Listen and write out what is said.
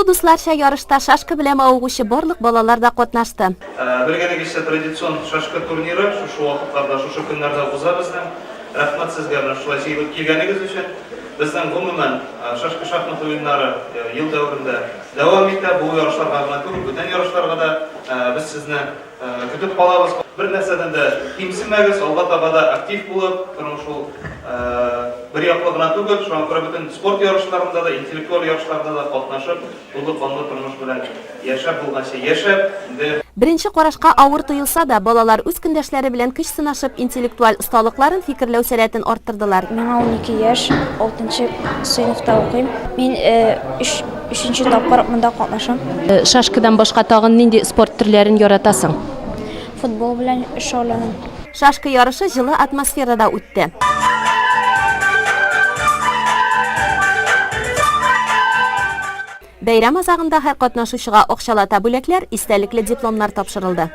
Бу дусларча ярышта шашка белән мавыгучы барлык балалар да катнашты. Белгәнегезчә, традицион шашка турниры шушы вакытларда, шушы көннәрдә уза безнең. Рәхмәт сезгә менә шулай җыелып килгәнегез өчен. Безнең, гомумән, шашка-шахмат уеннары ел дәверендә дәвам итә. Бу ярышларга гына түгел, бүтән ярышларга да без сезне Көтеп калабыз. Бер нәрсәдән дә кимсенмәгез, алга таба да актив булып, тормыш ул бер яклы гына түгел, шуңа күрә бөтен спорт ярышларында да, интеллектуаль ярышларда да катнашып, тулы канлы тормыш белән яшәп булганча яшәп, инде. Беренче карашка авыр тоелса да, балалар үз көндәшләре белән көч сынашып, интеллектуаль осталыкларын, фикерләү сәләтен арттырдылар. Миңа 12 яшь, алтынчы сыйныфта укыйм. Мин өч Өченче тапкыр монда катнашам. Шашкадан башка тагын нинди спорт төрләрен яратасың? Футбол белән шөгыльләнәм. Шашка ярышы җылы атмосферада үтте. Бәйрәм азагында һәр катнашучыга акчалата бүләкләр, истәлекле дипломнар тапшырылды.